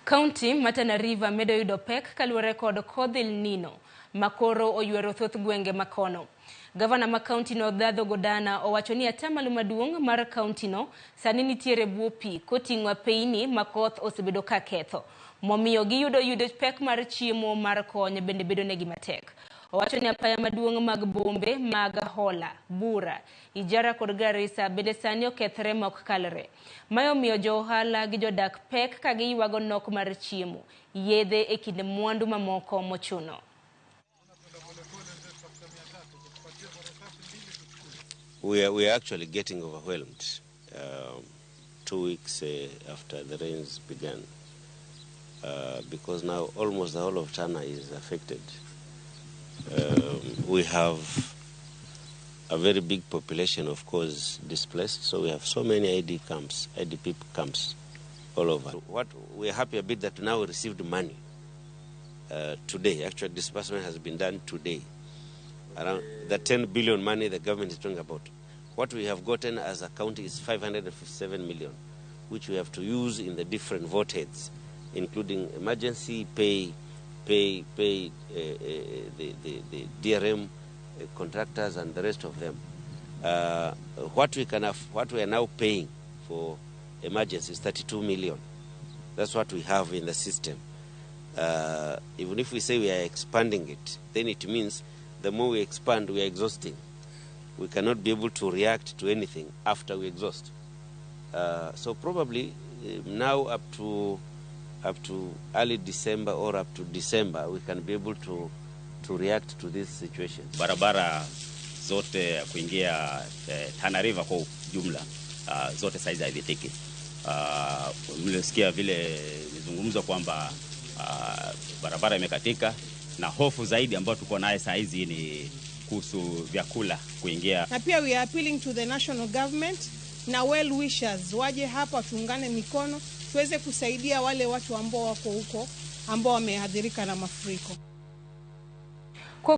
Kaunti ma Tana River medo yudo pek kaluwore kod kodh El Nino makoro oywero thoth gwenge makono. Gavana ma kaunti no Dhadho Godana owacho ni atamalo maduong' mar kaunti no sani nitiere bwo pi koting'o apeini ma koth osebedo ka ketho. Momiyo giyudo yudo pek mar chiemo mar kony bende bedo negi matek. Owacho ni apaya maduong' mag bombe mag Hola, Bura, Ijara kod Garissa bende sani okethre ma ok kalre. Mae omiyo jo ohala gi jodak pek ka giywago nok mar chiemo, yedhe e kind mwandu mamoko mochuno. We are actually getting overwhelmed 2 weeks after the rains began because now almost the whole of Tana is affected. We have a very big population, of course, displaced, so we have so many ID camps, IDP camps all over. What we're happy a bit that now we received money today. Actually, disbursement has been done today. Around the 10 billion money the government is talking about. What we have gotten as a county is 557 million, which we have to use in the different vote heads, including emergency pay, pay the DRM contractors and the rest of them. What we are now paying for emergency is 32 million. That's what we have in the system. Even if we say we are expanding it, then it means the more we expand, we are exhausting. We cannot be able to react to anything after we exhaust. So probably now up to early December or up to December, we can be able to react to this situation. Barabara zote kuingia Tana River kwa ujumla zote saizi hazipitiki. Mlisikia vile nizungumzwa kwamba barabara imekatika, na hofu zaidi ambayo tuko naye saizi ni kuhusu vyakula kuingia. Na pia we are appealing to the national government na well wishers waje hapa tuungane mikono tuweze kusaidia wale watu ambao wako huko ambao wameathirika na mafuriko.